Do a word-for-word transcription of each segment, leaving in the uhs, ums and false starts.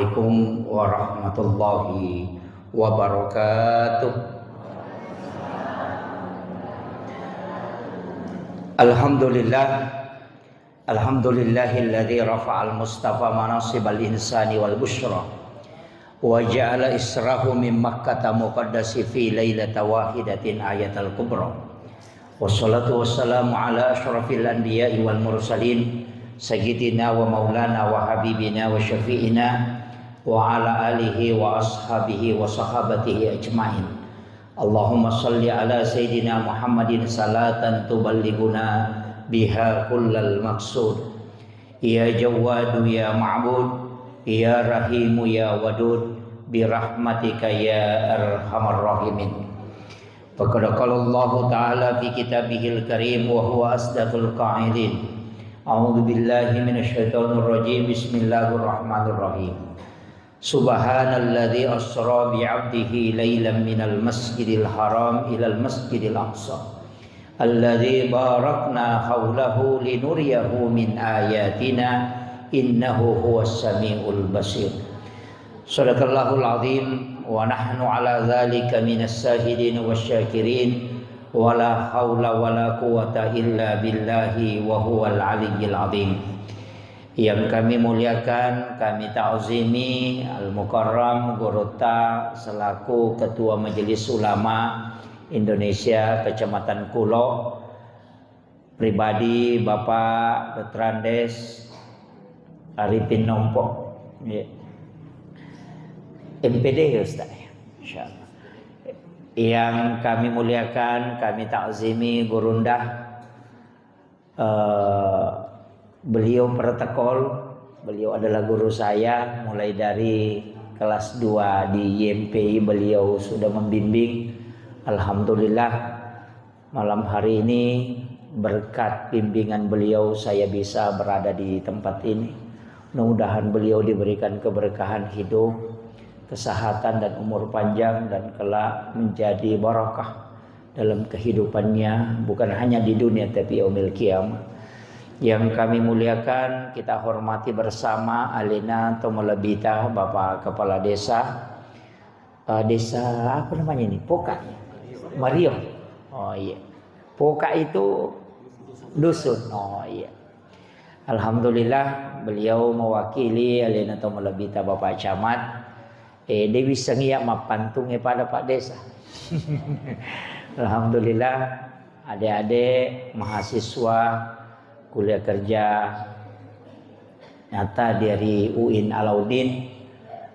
Assalamualaikum warahmatullahi wabarakatuh. Alhamdulillah. Alhamdulillahilladzi rafa'al mustafa manasibal insani wal busyra. Wa ja'ala israhu min Makkata muqaddasi fi lailata wahidatin ayatal kubra. Wassalatu wassalamu ala asyrafil anbiya'i wal mursalin, sayyidina wa maulana wa habibina wa syafi'ina wa ala alihi wa ashabihi wa sahabatihi ajma'in. Allahumma salli ala sayyidina Muhammadin salatan tuballighuna biha kullal maqsud. Ya Jawwadu ya Ma'bud, ya Rahimu ya Wadud, birahmatika ya arhamar rahimin. Faqad qala Allahu ta'ala fi kitabihil karim wa huwa asdaqul qa'ilin. A'udzu billahi minasy syaithanir rajim. Bismillahirrahmanirrahim. Subhanalladzi asra bi 'abdihi lailan minal masjidil haram ilal masjidil aqsa alladzi barakna haulahu linuriyahu min ayatina innahu huwas samiul basir. Sadaqallahul azim wa nahnu ala dzalika minas syahidin wasyakirin wa la haula wa la quwwata illa billahi wa huwal aliyyil azim. Yang kami muliakan, kami ta'zimi Al-Mukarram Gurutta selaku Ketua Majelis Ulama Indonesia Kecamatan Kulo, pribadi Bapak Doktor Andes Arifin Nompo, ya. M P D ya, Ustaz, ya? Insyaallah. Yang kami muliakan, kami ta'zimi Gurunda, eh, beliau protokol, beliau adalah guru saya, mulai dari kelas dua di Y M P I beliau sudah membimbing. Alhamdulillah, malam hari ini berkat bimbingan beliau saya bisa berada di tempat ini. Mudah-mudahan beliau diberikan keberkahan hidup, kesehatan dan umur panjang dan kelak menjadi barakah dalam kehidupannya, bukan hanya di dunia tapi yaumil qiyamah. Yang kami muliakan, kita hormati bersama alena to malebbita Bapak Kepala Desa, eh, desa apa namanya ini? Poka. Mariong. Oh iya. Poka itu dusun. Oh iya. Alhamdulillah, beliau mewakili alena to malebbita Bapak Camat. Eh, de wissengi iya mappantungnge pada Pak Desa. Alhamdulillah, ade-ade mahasiswa kuliah kerja nyata dari U I N Alauddin.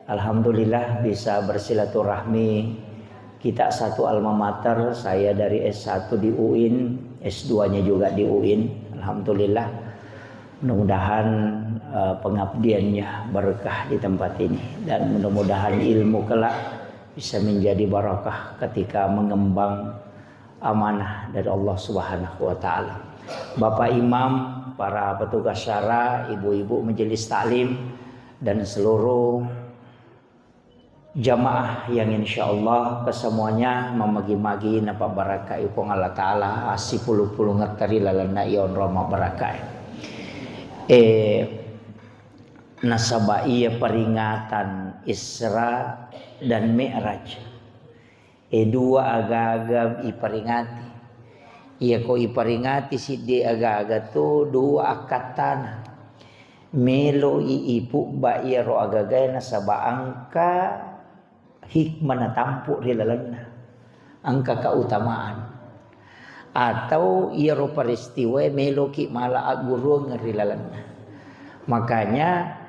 Alhamdulillah bisa bersilaturahmi. Kita satu alma mater, saya dari S satu di U I N, S dua-nya juga di U I N. Alhamdulillah. Mudah-mudahan, eh, pengabdiannya berkah di tempat ini, dan mudah-mudahan ilmu kelak bisa menjadi barakah ketika mengemban amanah dari Allah Subhanahu wa Ta'ala. Bapak Imam, para petugas syara, ibu-ibu majelis taklim, dan seluruh jamaah yang insyaallah kesemuanya mamagi-magi napabarakai Puang Allah Ta'ala, assipulung-pulungetta ri lalenna iya onrong mabbarakae. Eh, nasaba iya peringatan Isra dan Mi'raj, eh, dua aga-aga iperingati. Iyako iperingati siddi aga-aga tu dua akkattana. Melo i ipubba iyaro agagae nasaba engka hikmah natampu ri lalenna, engka keutamaan. Atau iyaro peristiwae meloki mala agguruang ri lalenna. Makanya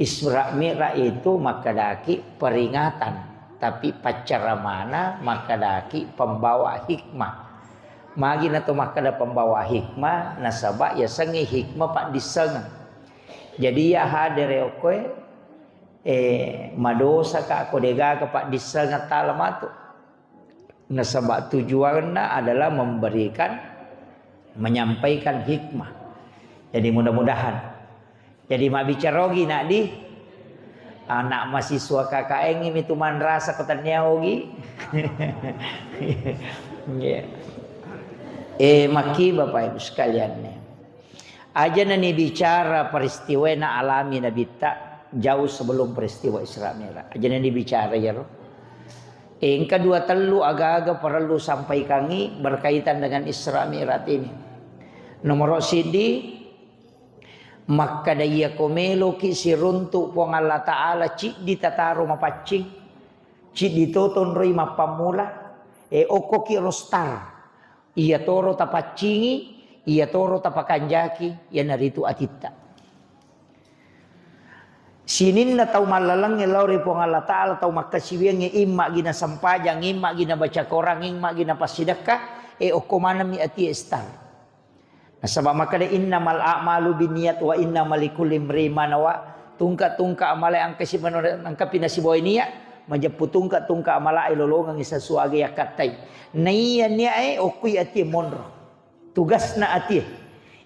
Isra Mi'raj itu makkedaki peringatan, tapi paccaramana makkedaki pembawa hikmah. Magi nato makkeda pembawa hikmah, nasaba yasengnge hikmah paddissengeng. Jadi iya hadere okkoe, eh, madosaka ko degaga paddissengeng tala matu. Nasaba tujuanna adalah memberikan, menyampaikan hikmah. Jadi mudah-mudahan. Jadi mabbicara ogi nak di anak mahasiswa K K N mitu manrasa ko tennia ogi. Iya. Eh, maki Bapak Ibu sekalian nih. Aja nani bicara peristiwa na alami Nabitta. Jauh sebelum peristiwa Isra Mi'raj. Jadi dibicara iyaro. Eh, engka dua tellu aga-aga parellu sampaikangi berkaitan dengan Isra Mi'raj ini. Nomoro siddi, makkeda iyako meloki siruntu Puang Allah Ta'ala ciddi tataro mapaccing, ciddi to tonroi mappammula, eh, okkoki rostar. Iyatoro tapaccingi, iyatoro tapakanjaki, iyanaritu atitta. Sininna tau mallalengnge lao ri Puang Allah Ta'ala, tau makkasiwiangnge, imma'gi nasampajang, imma'gi nabaca Korang, imma'gi napassidekka, e, okko manengmi atie star. Nasaba makkeda, "Innamal a'malu binniyat wa innama likulli imri'in ma nawa." Tungka-tungka amala engka si mano-, engkapi nasibawai niat, majeppu tungka-tungka amala e lolongengngi sesuai aga yakkattai. Naiya niat e okkui atie monro. Tugasna atie.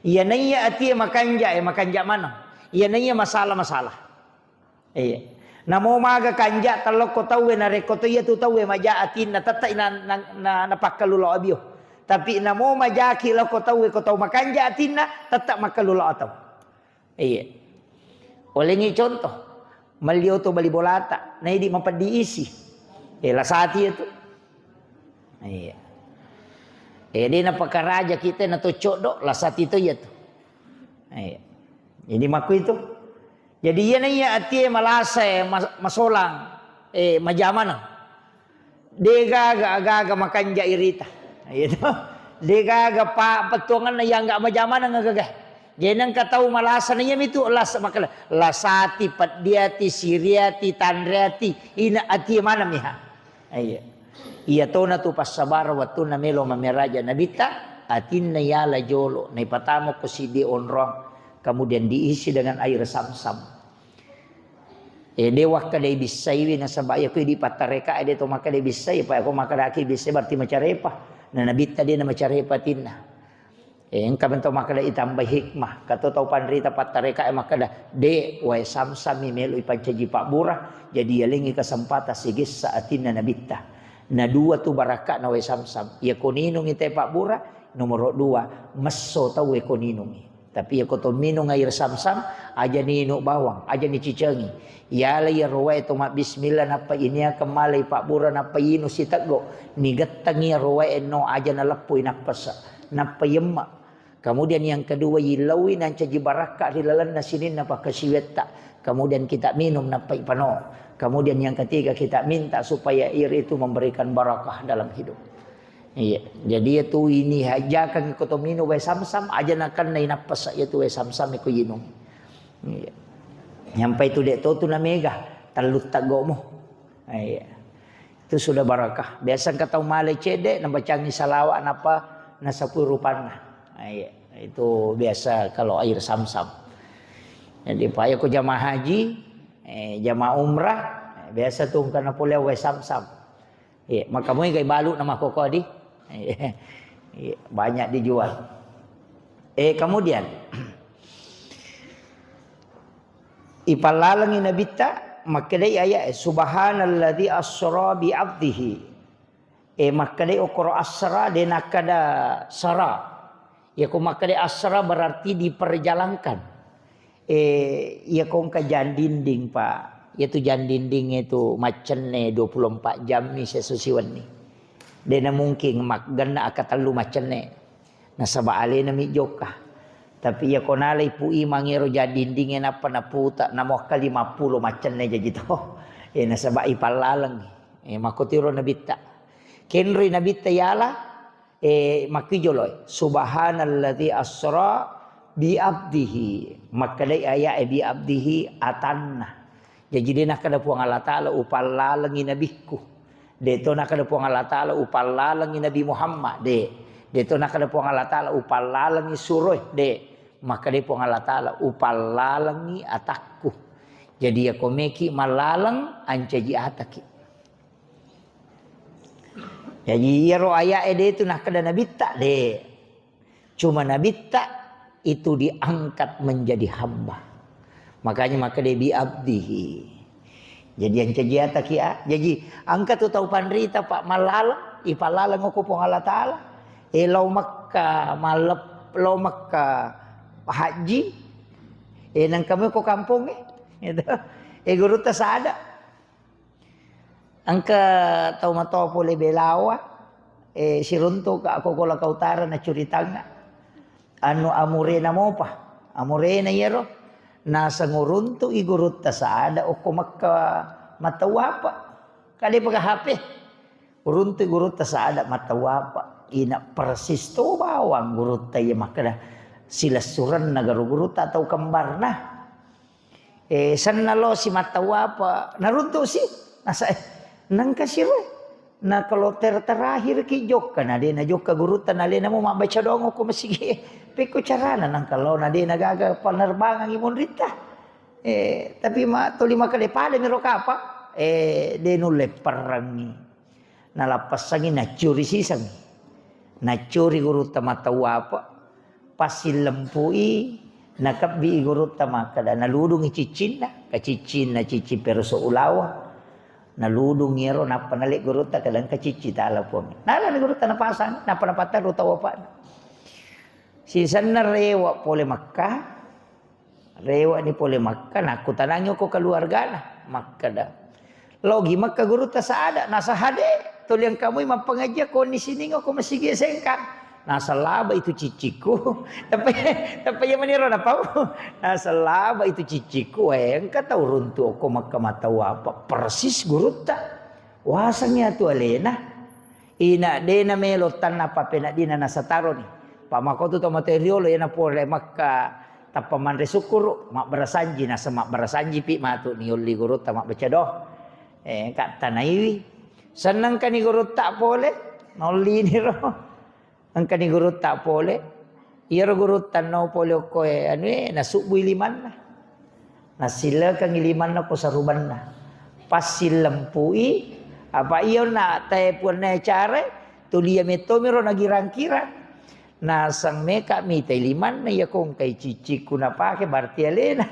Iya naiya atie makanja, e makanja maneng. Iya naiya masalah, masalah. Iya. Namo maga kanja tellokko tauwe, narekko to iya tu tauwe maja atinna, tette na, na, na, napakkalu lao abio. Tapi namo majaki lokko tauwe, ko tau makanja atinna, tette makkalu lao atau. Iya. Olengi contoh, mallio to bali bolata, naidi mapeddi isi. Eh, lasati itu. Iya. Eh, de napakaraja kita na to coddo, lasati to iya tu. Iya. Jadi makku itu. Jadi iya naiya atie malasa, eh, mas-, masolang, eh, majamana. Degaga aga-aga makanja irita. Iya to. Degaga pa pettuanganna yang enggak majamana ngagaga. Jadi nengka tau malasa na iya mitu las makala. Lasati, peddiati, siriati, tanreati, ina atie mana miha. Iya. Iya tona tu passabara wattunna melo mameraja nabitta, atinna yala jolo, naipatama ko siddi onrong, kemudian diisi dengan air samsam. Eh, de wakkeda ibissaiwi nasaba iya ko idi pattareka, eh, de to makkeda ibissai, pa ko makkedaki ibissai berarti macarepa. Na nabitta de na macarepa atinna. Eh, engka mento makkeda itambai hikmah. Kato tau panrita pattareka e makkeda, "De, wae samsam mi melo ipancaji pabbura, jadi yalengi kesempatan sigessa atinna nabitta." Na dua tu barakka'na wae samsam. Iya ko ninungi te pabbura, nomoro dua, messo tau e ko ninungi. Tapi iya ko to minung air samsam, aja ninu bawang, aja nicicengi. Yala iya rowae to mabbismillah nappa iniakeng malai pabbura nappa inu siteggo, nigettengi iya rowae no aja naleppui nappasa, nappa yemma. Kemudian yang kedua, yillauwi nancaji barakka ri lalenna sininna pakkasiwiatta. Kemudian kita minum nappa ipano. Kemudian yang ketiga, kita minta supaya air itu memberikan barakah dalam hidup. Iya. Jadi iya tu ini hajakan ko to minum wae samsam, aja nakenna inappasa iya tu wae samsam ko inung. Iya. Nyampai tu de to tu namega, tellu teggomo. Iya. Itu sudah barakah. Biasa engka tau male cedde, nabacangi salawa, napa nasapui rupanna. Nah, iya. Itu biasa kalau air samsam. Jadi, paya ko jamaah haji, eh, jamaah umrah, eh, biasa tu engka napole wae samsam. Iya, maka mui gai balu nama koko di. Iya, iya, banyak dijual. Eh, kemudian, ipallalengi nabitta, makkedai ayat, "Subhanalladzi asra bi abdihi." Eh, makkedai okoro asra, de nakkeda sara. Iya ko makkedai asra berarti diperjalankan. Eh, iya ko engka jang dinding, Pak. Iya tu jang dinding itu maccenne dua puluh empat jam mi sesu siwenni. De na mungkin maggenna akka tellu maccenne. Nasaba alena mi jokka. Tapi iya ko nalai Pu Imang ero jang dindingnge nappa naputa, namokkali mappulo maccenne jaji to. Eh, nasaba ipallaleng. Eh, makkotiro nabitta. Kenroi nabitta yala, eh, makkijolo, "Subhanalladzi asra bi abdihi." Makkedai ayat e, "Bi abdihi" atanna. Jaji, de nakkeda Puang Allah Ta'ala, "Upallalengi nabikku." De to nakkeda Puang Allah Ta'ala, "Upallalengi Nabi Muhammad." De. De to nakkeda Puang Allah Ta'ala, "Upallalengi suroe." De. Makkedai Puang Allah Ta'ala, "Upallalengi atakku." Jadi, iya ko meki mallaleng, ancaji ataki. Jaji, iyaro ayat e de tu nakkeda nabitta, de. Cuma nabitta itu diangkat menjadi hamba. Makanya makkeda bi abdihi. Jadi, ancaji ataki a. Jaji, engka tu tau panrita, Pak, mallaleng, ipallaleng ko Puang Allah Ta'ala. Eh, lao Mekka, mallep-, lao Mekka haji. Eh, nengka meko kampongnge. Gitu. Eh, gurutta Sa'ada. Engka tau matoa pole Belawa, eh, siruntu ka Kokola Kautara na curitangnga. Anu amurena mopa, amurena iyaro. Naseng uruntu'i gurutta Sa'ada okko Mekka matawapa. Kade paka H P. Uruntu'i gurutta Sa'ada matawapa. Ina persis to bawang gurutta iya makkeda silessurenna garo gurutta atau kembarna. Eh, senna lo si mattawapa, naruntu si. Nasa, eh, nengka si ro. Na kalau ter-, terakhir ki jokka, na de na jokka gurutta, na lena mo mabbaca doang ko masigi. Pekko carana nengka lo na de na gaga penerbangan i monritta. Eh, tapi ma toli makkeda pada mi ro kapang, eh, de nulle perrangi. Nalappessangi, naccuri sisengngi. Naccuri gurutta matawapa, passilempui, nakebbi gurutta makkeda, naludungi ciccinna, ka ciccinna, ciccing peruso ulawa. Naludungi ero, nappa nale gurutta, kadang ka cicci tala puang. Nalani gurutta napasang, nappa napatteru tawapana. Sisenna rewa pole Mekka, Rewani pole Makka, nakkutanangi okko keluargana. Makkeda, "Logi Makka gurutta Saada?" Nasa, "Hade, tuli engka moi mappangajiang koni sining okko masigi Sengkang." Nasa, "Laba itu ciccikku." Tapi, tapi iya maniro napau. Nasa, "Laba itu ciccikku, eh, engka tau runtu okko Makka matawapa persis gurutta. Wasengngi atu alena." Ina de namelo tanna pappeneddinna nasa taroni. Pamakotu to mate riolo, iyana pole Makka tappa manre sukkuru, mabbarasanji, nasa mabbarasanji pi matu niolli gurutta mabbaca doa. Eh, ka tanaiwi. Sennengkani gurutta pole, naollini ro. Engkani gurutta pole. Iyaro gurutta no pole okko e, anu e, nasubbui limanna. Nassilekengngi limanna ko sarubanna. Passilempui, apa iya onna tae puanna care, tulia mettomiro nagirang-kirang. Naseng meka mitai limanna, iya ko engkai ciccikku napake, berarti alena.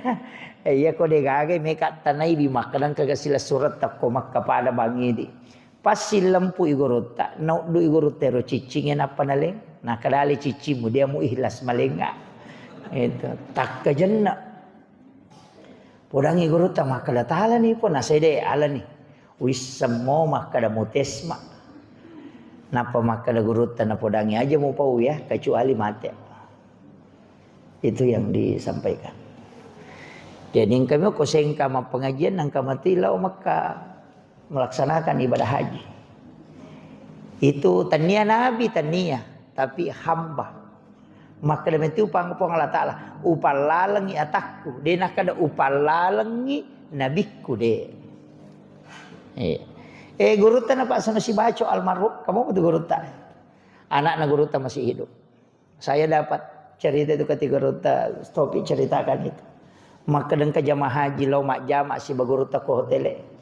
Eh, iya ko degaga meka tanaiwi makkeda engka ga silessuretta ko Makka pada bangidi. Passilempui gurutta, nauddui gurutta ero ciccingnge nappa naleng. Nakkeda ale ciccimmu, dia mu ikhlas malengnga. Itu, takkajenna. Podangngi gurutta makkeda talani po, nasede alani. Wissemmo makkeda mutesma. Nappa makkeda gurutta napodangngi aja mupau ya, kecuali mate. Itu yang disampaikan. Jadi engkami ko Sengkang mappengajian, engka mati lao Makka melaksanakan ibadah haji. Itu tania nabi, tania, tapi hamba. Makkeda metu pang Puang Allah Ta'ala, "Upallalengngi atakku." De nakkeda, "Upallalengngi nabikku," de. Eh, eh, gurutta na Pak Sanusi Baco almarhum, kamu betul gurutta. Anakna gurutta masih hidup. Saya dapat cerita itu ketika gurutta Taufik ceritakan itu. Makkeda engka jamaah haji lao majjama siba gurutta ko hotele.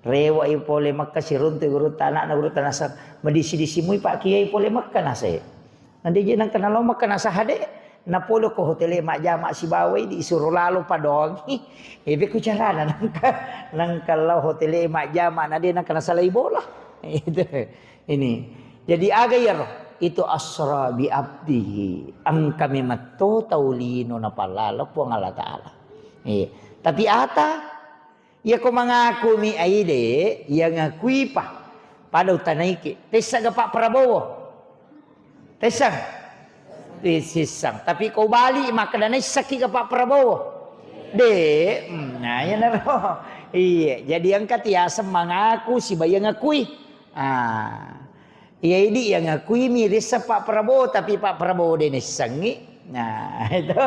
Rewa i pole Makka siruntu gurutta, anakna gurutta nasa, "Madisi-disi mui Pak Kiai pole Makka," nasa. Nande je nengka nalo Makka nasa hade, napole ko hotele majjama sibawai disuro lalo padoangi. Ebe ku carana nengka, nengka lao hotele majjama nade nengka nasalai bola. Itu. Ini. Jadi aga iyaro? Itu asra bi abdihi. Engka memetto tau lino napallalo Puang Allah Ta'ala. Iya. Tapi ata, iya ko mangakumi aide, iya ngakuipa. Pada utanaiki. Tessa ga Pak Prabowo? Tessa? Sissang. Tapi ko bali makkeda naissaki ga Pak Prabowo? De, hmm, nah, iya naro. Iya, jadi engka tiaseng mangaku siba iya ngakui. Ah. Iya idi yang ngakui mi rissa Pak Prabowo, tapi Pak Prabowo de nessangi. Nah, itu.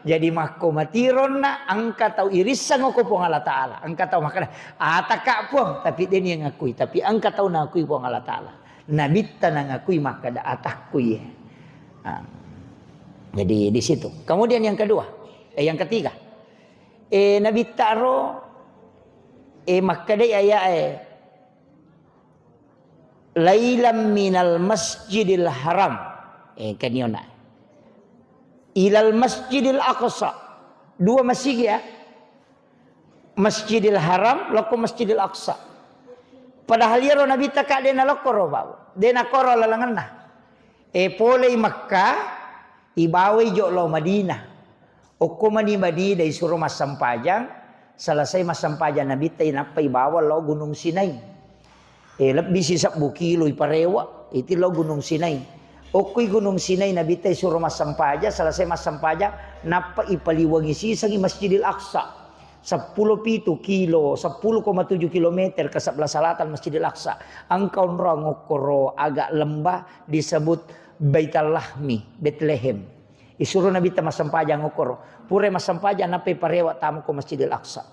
Jadi makko matironna engka tau irissang ko Puang Allah Ta'ala. Engka tau makkeda, "Ataka Puang," tapi de yang ngakui, tapi engka tau nakui Puang Allah Ta'ala. Nabitta nangakui makkeda atakku iye. Nah. Jadi di situ. Kemudian yang kedua, eh, yang ketiga. Eh, Nabitta ro, eh, makkedai ayae, "Lailam minal Masjidil Haram." Eh, kaniona. "Ilal Masjidil Aqsa." Dua masigi ya. Masjidil Haram, lokko Masjidil Aqsa. Padahal iyaro Nabitta ka de nalokko ro bau. De nakoro lalengenna. E polei Makka, ibawai jo lao Madinah. Okko mani Madinah isuro massempajang, Selesai massempajang Nabitta, inappai bawang lao Gunung Sinai. Eh, lebbi sisebbu kilo iparewa, iti lao Gunung Sinai. Okkoi Gunung Sinai, Nabitta isuro massempajang, selesai massempajang, nappa ipaliwangi sisengi Masjidil Aqsa. Seppulo pitu kilo, sepuluh koma tujuh kilometer ke sebelah selatan Masjidil Aqsa. Engka onrong okkoro agak lembah disebut Baital Lahmi, Betlehem. Isuro Nabitta massempajang okkoro. Pura massempajang, nappai parewa tama ko Masjidil Aqsa.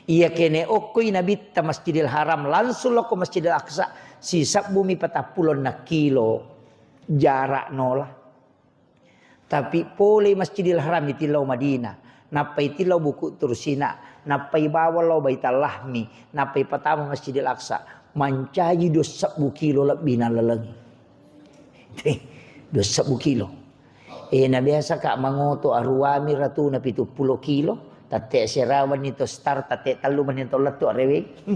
Iya kene okkoi Nabitta Masjidil Haram, langsung lao ko Masjidil Aqsa, sisebbumi patappulo enneng kilo jarak nola. Tapi pole Masjidil Haram itillau Madinah, nappai tillau Bukut Tursina, nappai bawang lao Baital Lahmi, nappai patama Masjidil Aqsa, mancaji dua sebbu kilo lebbi nallalengi. Dua sebbu kilo. Eh, na biasa ka mangoto aruami ratuna pitu pulo kilo, tatte serawanni to start, tatte tellu menni to lettu arewe.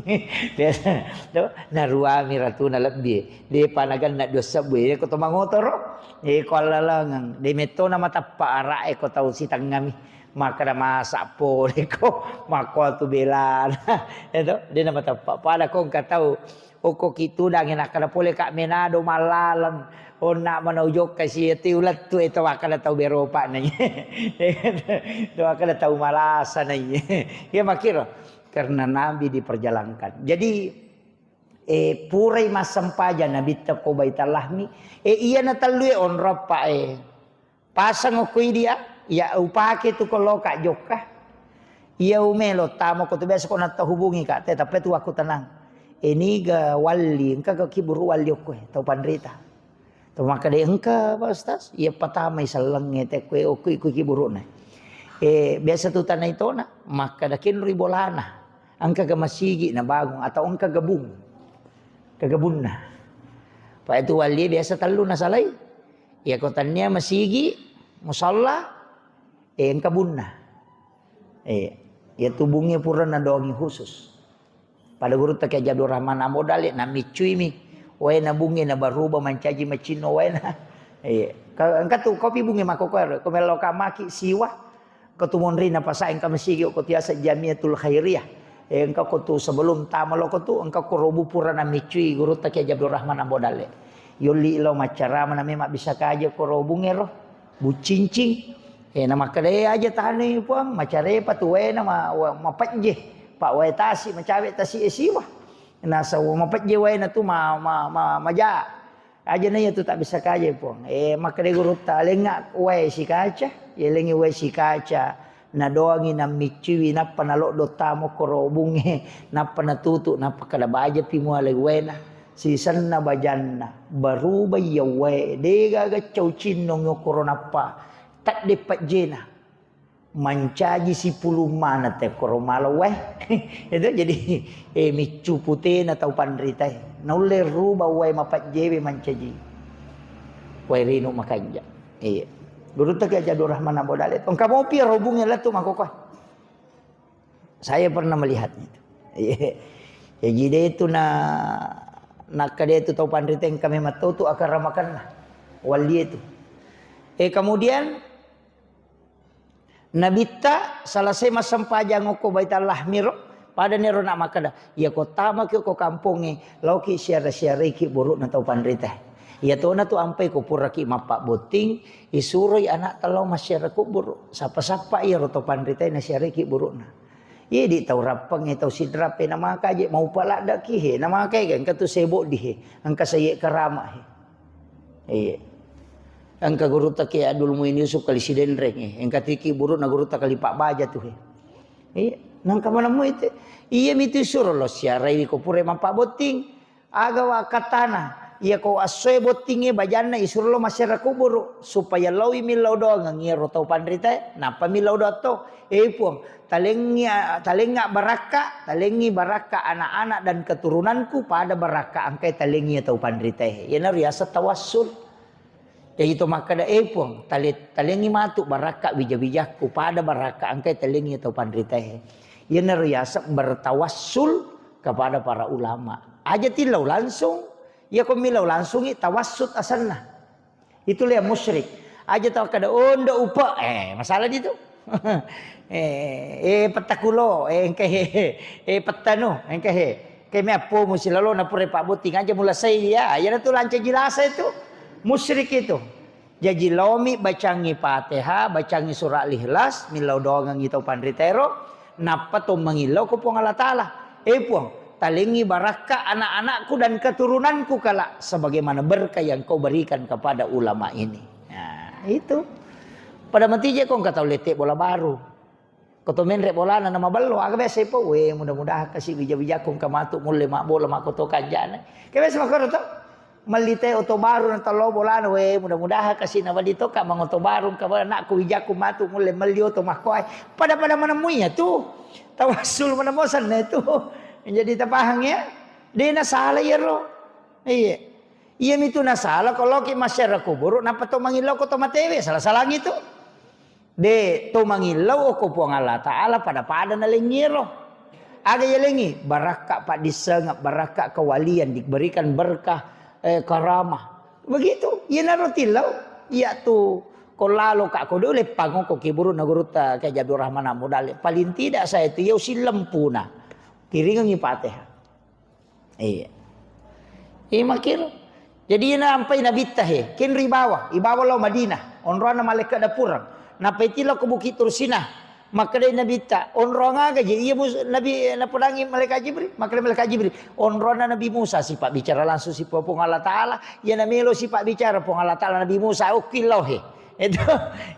Biasa, to, naruami ratuna lebbi. Depa naganna dua sebbu, eh, ko to mangotoro. Eh, ko allalengeng. De metto na matappa ara e ko tau sitengngami. Makkeda masa pole ko, makko tu belana. Eto, de na matappa. Pada ko engka tau Okko ki tudang e, nakkeda pole ka Menado mallaleng. Onna manau jokka si ati ulettu e, to wakkeda tau beropa na iye. To wakkeda tau malasa na iye. Iya makkiro, karena Nabi diperjalankan. Jadi, eh, purai massempajang Nabitta ko Baital Lahmi, eh, iya na tellue onro eppa e. Pasang okko idi, ah, ya upake tu ko loka jokka. Iya umelo tamo ko tu biasa ko natta hubungi ka, te, tapi tu aku tenang. E, niga walli, engka ko kiburu walli okko e, tau panrita. Tau makkeda engka, Pak Ustaz, iya patamai sellengnge te ko e okko iko kiburuna. E, biasa tu tanai tona, makkeda kenroi bolana. Engka ga masigi na bangun atau engka gabung. Kegabunna. Pak itu walli biasa tellu nasalai. Iya ko tannia masigi, musalla, eh, engka bunna. Eh, iya tu bunge pura nadoangi khusus. Pada gurutta Kiai Abdul Rahman Ambo Dale, namiccuimi waena bunge na baruba mancaji macinno waena. Eh, ka-, engka tu kopi bunge makkokkoe, ko mello ka maki siwa, Ko tu monri na pasa engka masigi ko tiasa Jamiatul Khairiyah. E, engka ko tu sebelum tama lo ko tu, engka ko robu pura na miccui gurutta Kiai Abdul Rahman Ambo Dalle. Yolli lo maccarama na memang bisa kaja ko robung ero. Bucincing. E, na makkeda, "E, aja tanui, Puang, macarepa tu waena ma-, wa-, mapejje. Pak wae tasi, macawe tasi e siwa. Nasa mapejje waena tu ma-, ma-, ma-, maja." Aja na iya tu tak bisa kaja, Puang. Eh, makkeda gurutta, "Lengnga wae sikaca, ya lengngi wae sikaca." Nadoangi nammiccui, nappa naloddo tamo ko robungnge, nappa natutu, nappa kada baja pi muale waena. Sisenna bajanna, baruba iya wae, degaga cau cinnong okoro nappa tadde pajjena. Mancaji sipulung maneng te koro mala wae. Itu jadi, eh, miccu putena tau panritae. Naulle ruba wae mapajjewe mancaji wae rinu makanja. Iya. Gurutta Kiai Abdul Rahman Ambo Dalle. Engka mopi robungnge lettu makkokkoe. Saya pernah melihatnya itu. Iya. Jadi dia itu na, nakkeda itu tau panritae engka memang tau tu akaramakanna. Walli itu. Eh, kemudian Nabitta selesai massempajang okko Baitul Lahmiro, pada nero na makkeda, "Iya ko tamaki ko kampongnge, laoki siara-siaraiki burukna tau panritae. Iya tona tu ampai ko puraki mappabbotting, isuroi anakta lao massiara kuburu, sappa-sappa iyaro tau panritae nasiaraiki burukna." Iya di tau rappengnge, tau sidrappe namaka je, maupa laddaki he, namaka he, engka tu seboddi he, engka saye karama he. Iya. Engka gurutta Kiai Abdul Muin Yusuf kali Sidenreng, eh. Engka tiki burukna gurutta kali Pak Baja tu, eh. Iya. Nangka manemu itu. Iya mitu suro lo siarai ko pura mappabbotting. Aga wa katana. Iya ko assoe bottingnge bajanna isuro lo masyarakat kuburu supaya lawi millau doang ngiro tau panritae, nappa millau doang to. Eh, Puang, talengngi, talengnga barakka, talengngi barakka anak-anak dan keturunanku pada barakka engkai talengngi tau panritae. Iyanaro riaseng tawassul. Jaji to makkeda, "Eh, Puang, tale-, talengngi matu barakka wija-wijakku, pada barakka engkai talengngi tau panritae." Iyanaro riaseng bertawassul kepada para ulama. Aja tillau langsung, iya ko millau langsungi tawassul asenna. Itu lea musyrik. Aja tau kada, "Oh, ndak upa." Eh, masalah di tu. Eh, eh, petta kulo, eh, engka he, eh, petta nu, engka he. Keme appomu silalo na pura pabbotting aja mulasai ya. Iyana tu lanca jilasa itu. Musyrik itu. Jaji laomi bacangi Fatihah, bacangi surah Al-Ikhlas, millau doangengngi tau panrita ero, nappa to mangillau ko Puang Allah Taala. Eh Puang, talengi barakka anak-anakku dan keturunanku kala sebagaimana berkah yang kau berikan kepada ulama ini. Nah, itu. Pada mati je ko engka tau lete bola baru. Ko to menre bolana na mabello, aga biasa ipo, we mudah-mudahan kasi wija-wijakku engka matu mulle mabbola makkoto kanjana. Ke biasa makkoro to? Melli te oto baru na tello bolana, we mudah-mudahan kasi na wadi to ka mangoto baru engka anakku wijakku matu mulle melli oto makkoai. Pada-pada manemmu iya tu. Tawassul manemmu senna tu. Jadi tapahang ya. De na salah iyaro. Iya. Iya mitu na salah kalau ki masyarakat kuburu napa to mangillau ko to matewe salah-salah gitu. De to mangillau okko Puang Allah Ta'ala pada-pada nalengngiro. Aga yalengi? Barakka paddissengeng, barakka kewalian, diberikan berkah, eh, karamah. Begitu. Iyanaro tillau. Iya tu ko lalo ka ko dole pangoko kiburu na gurutta Kiai Abdul Rahman Amudale. Paling tidak saya itu ya usilempuna. Kiringengi Fatihah. Iya. Iya makkiro. Jadi ina ampai nabitta he, kenri bawa, ibawa lao Madinah, onroanna malaikat dapurang. Nappa itilao ko Bukit Tursinah. Makkedai nabitta, onroang aga je? Iya Mus-, Nabi, napodangi malaikat Jibril. Makkedai malaikat Jibril, onroanna Nabi Musa, sipa bicara langsung sipa Puang Allah Ta'ala. Iya namelo sipa bicara Puang Allah Ta'ala Nabi Musa, okkillau he. Itu.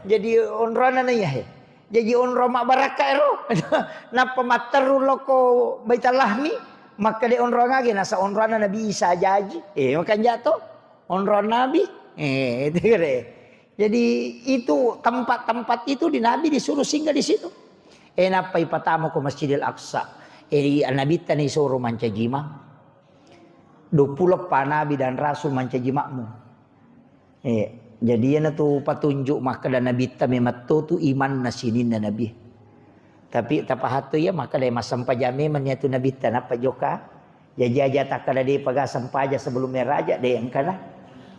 Jadi onroanna na iya he. Jaji onrong mabbarakka ero. Nappa matteru lokko Baitallahmi, makkeda onrong age, nasa onronna Nabi Isa jaji. Eh, makanja to? Onrong Nabi. Eh, itu kere. Jadi itu tempat-tempat itu di Nabi disuruh singgah di situ. Eh, nappa ipatamu ko Masjidil Aqsa. Eh, Nabitta ni suruh mancaji imang. Dua puluh pa Nabi dan Rasul mancaji makmum. Eh, jadi iyana tu patunjuk makkeda Nabitta memang to tu imanna sininna Nabi. Tapi tapahatto iya makkeda massempajang memang iyatu Nabitta nappa jokka. Jaji aja takkeda depa ga sempajang sebelum meraja de engkana.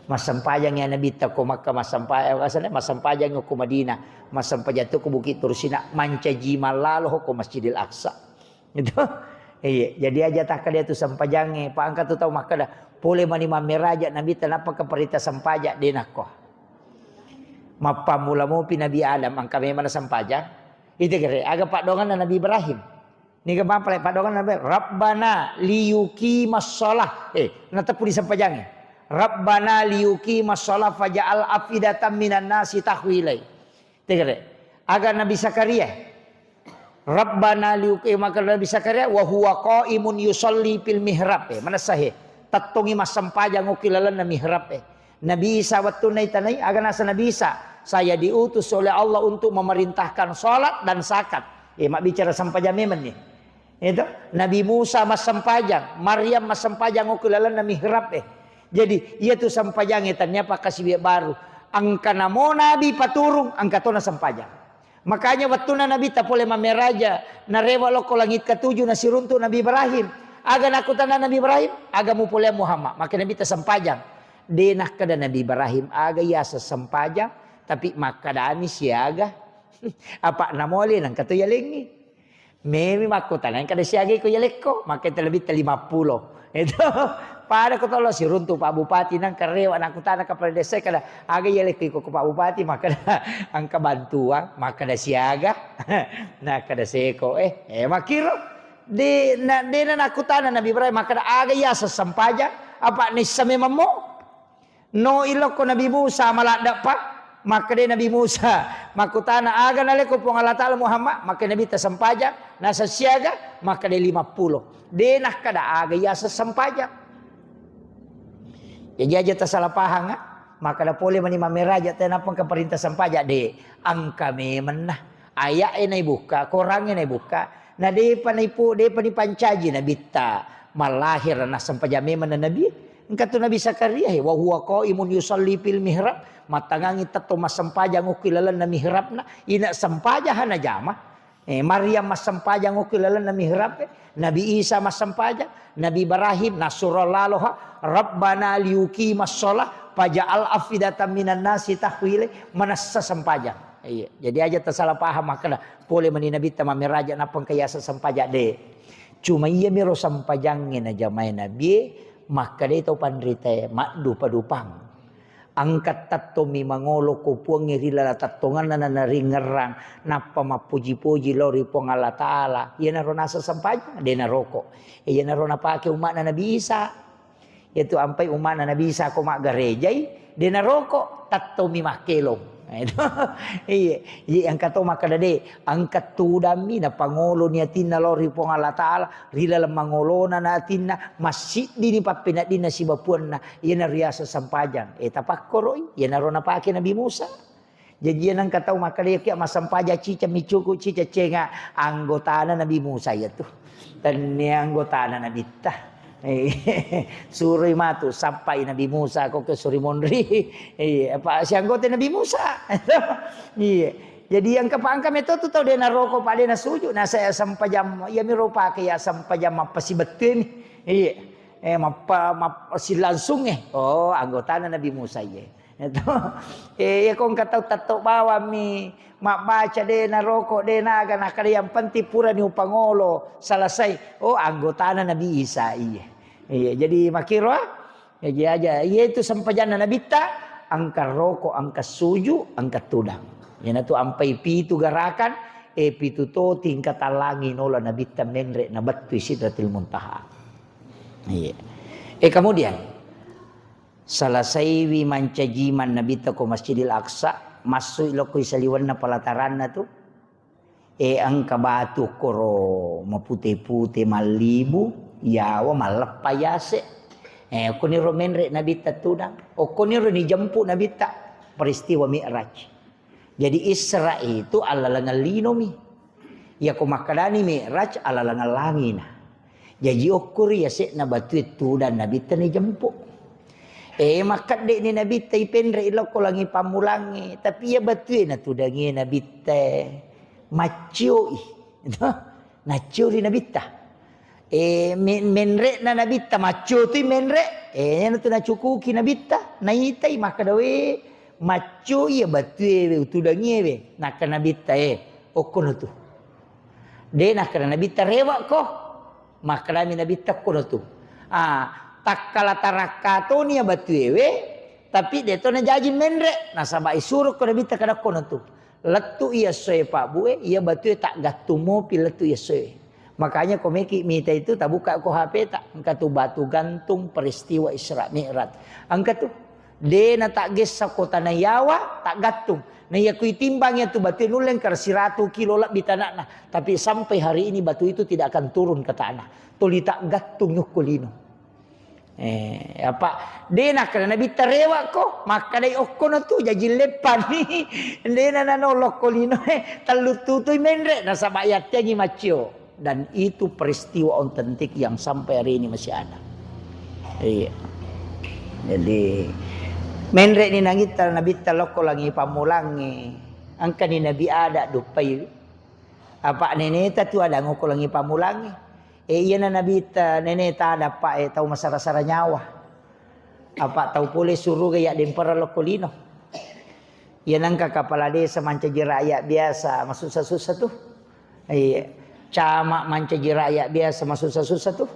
Massempajang iya Nabitta ko Makkah, massempajang asana massempajang ko Madinah, massempajang tu ko Bukit Tursina, mancaji mallalo ko Masjidil Aqsa. Gitu. Iya, jadi aja takkeda tu sempajangnge, pa engka tu tau makkeda, pole mani mammeraja Nabitta nappa keperita sempaja, de nakko. Mappammula mopi Nabi Adam, engka memang sempajang. Itu kere, aga paddoanganna Nabi Ibrahim. Niga mapale paddoanganna Nabi, Rabbana liyuqimas shalah. Eh, nateppu di sempajangnge. Rabbana liyuqimas shalah faja'al afidatan minan nasi tahwi ilai. Tegere. Aga Nabi Zakaria. Rabbana liuqi-, maka Nabi Zakaria, wa huwa qaimun yusalli fil mihrab. Eh, manessa he. Tettongi massempajang okki lalenna mihrab, eh. Nabi Isa wettunna itanai, aga nasa Nabi Isa, "Saya diutus oleh Allah untuk memerintahkan salat dan zakat." Eh, mabbicara sempajang memang nih. Itu, Nabi Musa massempajang, Maryam massempajang okko lalenna mihrab, eh. Jadi, iya tu sempajangnge tania pakkasiwiang baru. Engka namo Nabi paturung, engka tona sempajang. Makanya wettunna Nabitta pole mammeraja, narewa lokko langit ketujuh, nasiruntu Nabi Ibrahim. Aga nakkutana Nabi Ibrahim, aga mupoleang Muhammad? Maka Nabitta sempajang. De nakkeda Nabi Ibrahim, aga iyaseng sempajang, tapi makkedani siaga. Apa namole nangka to yalengngi. Memi makkutana, engka de siaga iko yalekko, makkeda lebitta lima pulo. Itu, pada ko tolo siruntu Pak Bupati nang karewa nakkutana kepala desa kada, aga yalekko iko ko Pak Bupati, makkeda engka bantuan, makkeda siaga, nakkeda seko, eh, eh, makkiro. De, na, de na nakkutana Nabi Ibrahim, makkeda aga iya sessempajang, apa nissa memammo? No ilokko Nabi Musa maladde'pa, makkeda Nabi Musa, makkutana, "Aga nalekko Puang Allah Ta'ala Muhammad?" Makkeda Nabitta, "Sempajang." Nasa siaga? Makkeda, "Lima pulo." De nakkeda aga iyaseng sempajang. Jaji aja tasala pahang, ah. Makkeda pole mani mammeraja, tenapa engka perintah sempajang, de. Engka memenna. Aya'e naibukka, korangnge naibukka, na depa naipu-, depa nipancaji Nabitta mallahir nassempajang memenna Nabi. Engka tu Nabi Zakaria, he, wa huwa qaimun yusalli fil mihrab, mattangangi tettong massempajang okki lalenna mihrabna, ina sempajang hana jama. Eh, Maryam massempajang okki lalenna mihrab, eh. Nabi Isa massempajang, Nabi Ibrahim nasuro laloha, Rabbana liyuqimas shalah, faja'al afidatan minan nasi tahwi ilai, manessa sempajang. Iya, jadi aja tasalah paham makkeda pole mani Nabitta mammeraja nappa engka yaseng sempajang, de. Cuma iyamiro sempajangnge najamae Nabie, makkedai tau panritae, maddupa-dupang. Engka tettomi mangolo ko Puangnge ri laleng tettonganna nanaringngerang, nappa mappoji-poji lao ri Puang Allah Ta'ala. Iyanaro naseng sempajang, de naroko. Iyanaro napake umma'na Nabi Isa. Iyatu ampai umma'na Nabi Isa ko maggarejai, de naroko, tettomi makkelong. Nah, itu. Iya, iya, engka to makkeda de, engka tudammi napangoloni atinna lao ri Puang Allah Ta'ala, ri laleng mangolona na atinna, massiddini pappeneddinna sibawa Puanna, iyana riaseng sempajang. Eh, tapakkoroi, iyanaro napake Nabi Musa. Jaji iya nengka tau makkeda, "Iya, kia massempajang cica micuku, cica cenga." Anggotana Nabi Musa iyatu. Tennia anggotana Nabitta. Eh, suroi matu, sappai Nabi Musa, ko ke suri monri. Eh, apa si anggota Nabi Musa? Iya. Jadi yang kepangka meto tu tau de naroko, pa de nasuju, na saya sempajang, iya miro pake ya sempajang mappasibettuemi. Iya. Eh, mappa, mappa silangsung eh. Oh, anggotana Nabi Musa iya. Itu. Eh, iya ko engka tau tetto bawammi mabbaca de naroko de naga, nakkeda yang penting purani upangolo selesai. Oh, anggotana Nabi Isa iya. Iya, jadi makkiro, ah. Jadi aja, iya itu sempajanna Nabitta, engka roko, engka suju, engka tudang. Iyanatu ampai pitu garakan, eh, pitu to tingkatan langi nola Nabitta menre nabettui Sidratil Muntaha. Iya. Eh, kemudian Selesaiwi mancaji imang Nabitta ko Masjidil Aqsa, massui lokko saliwenna pelataranna tu. E, engka batu koro mapute-pute, mallibu, yawa malleppa yase. E, okkoniro menre Nabitta tudang. Okkoniro nijempu Nabitta peristiwa Mi'raj. Jadi Isra itu allalengeng linomi. Iyako makkedani Mi'raj allalengeng langina. Jaji okkori yase'na batue tudang Nabitta nijempu. E, makkedde'ni Nabitta ipenre'i lokko langi pammulangnge, tapi iya batue natudangi Nabitta maccioi. Nacciori Nabitta. E, me-, menre'na Nabitta, macciotui menre'. E, iyanatu nacukuki Nabitta, naitai makkeda, "We, maccoi iya batue we, utudangi we." Nakkeda Nabitta, "E, okkono tu." De nakkeda Nabitta, "Rewe'ko." Makkedami Nabitta, "Okkono tu." Ah, takkala tarakka toni iya batue we, tapi de to najaji menre'. Nasaba isuroko Nabitta kada okkono tu. Lettu iya essoe Pak Bue, iya batue taggattung mopi lettu iya essoe. Makanya ko meki mita itu tabuka ko H P ta, engka tu batu gantung peristiwa Isra Mi'raj. Engka tu, de na taggessa ko Tanah Yawa, taggattung. Na iya kui timbang iya tu batue nulle engka siratu kilo lebbi tanahna, tapi sampai hari ini batu itu tidak akan turun ke tanah. Tuli taggattung yukko lino. Eh, apa, de nakkeda Nabitta, "Rewe'ko," makkedai, "Okkono tu, jaji leppani." De na nanolokko linoe, tellu tutui menre', nasaba yatteangi maccio. Dan itu peristiwa otentik yang sampai hari ini masih ada. Iya. Jadi, menre'ni nangitta Nabitta lokko langi pammulangnge. Engkani Nabi Adam duppai. Apa neneta tu ada ngoko langi pammulangnge. E, iyana Nabitta neneta ada, apa, e, tau masara-sara nyawa. Apa tau pole suruga yaddempereng lokko lino. Iya nengka kepala desa mancaji rakyat biasa, masussa-sussa tu. Iya. Camat mancaji rakyat biasa, masussa-sussa tu.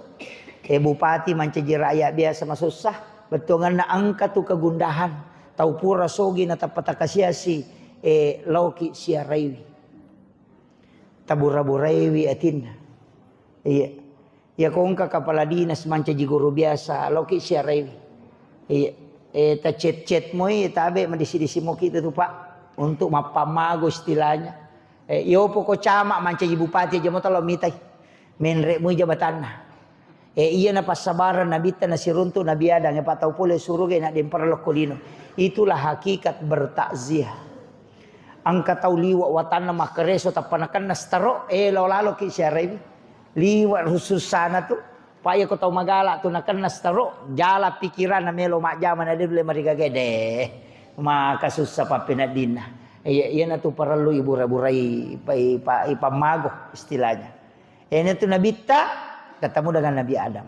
E, bupati mancaji rakyat biasa, masussa. Bettuanganna engka tu kegundahan. Tau pura sogi natappa takasiasi, e, laoki siaraiwi. Tabura-buraiwi atinna. Iya. Iya, ko engka kepala dinas mancaji guru biasa, laoki siaraiwi. Iya. E, tacet-cet moi, tabe madisi-disi moki tu, Pak. Untuk mappammago istilahnya. E, yopo ko camat mancaji bupati aja mo talo mitai. Menre' moi jabatanna. E, iyana passabareng Nabitta nasiruntu Nabi Adam, e, pa tau pole suruga naddempereng lokko lino. Itulah hakikat bertakziah. Engka tau liwe' watanna makkareso tappa nakenna staro, e, lao laloki siaraiwi. Liwe' rusussana tu. Pa iya ko tau magala tu nakenna staro, jala pikiranna melo majjama na de nulle marigaga de. Maka sussa pappeneddinna. Iya, iyana tu parellu ibura-burai, pa-, ipa-, ipammago istilahnya. Iyanatu Nabitta ketemu dengan Nabi Adam.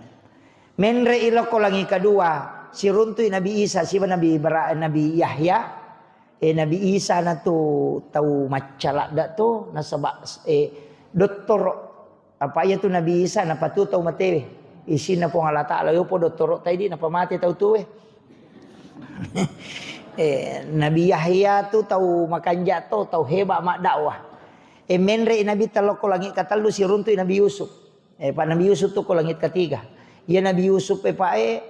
Menre'i lokko langi kedua, siruntui Nabi Isa siba Nabi Ibra-, Nabi Yahya. Eh, Nabi Isa na tu tau maccaladda tu, nasaba, eh, dottoro. Apa iya tu Nabi Isa napatu tau matewe. Isinna Puang Allah Ta'ala, yopo dottoro taidi napamate tau tuwe. Eh, Nabi Yahya tu tau makanja to, tau heba maddakwah. Eh, menre Nabi talokko langit katellu, siruntui Nabi Yusuf. Eh, Pak, Nabi Yusuf tu ko langit ketiga. Iya Nabi Yusuf, eh, Pak, eh,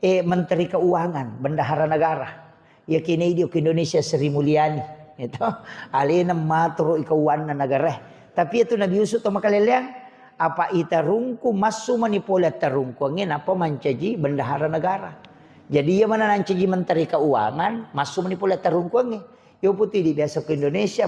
eh, Menteri Keuangan, bendahara negara. Iya kini di Indonesia, Sri Mulyani. Itu alena maturu ikauanna negara. Tapi itu Nabi Yusuf to makaleleang, apa itarungku massu mani pole tarungkuangnge napa mancaji bendahara negara. Jadi iya mana nancaji Menteri Keuangan, massu mani pole tarungkuangnge. Yo putih di biasa ke Indonesia,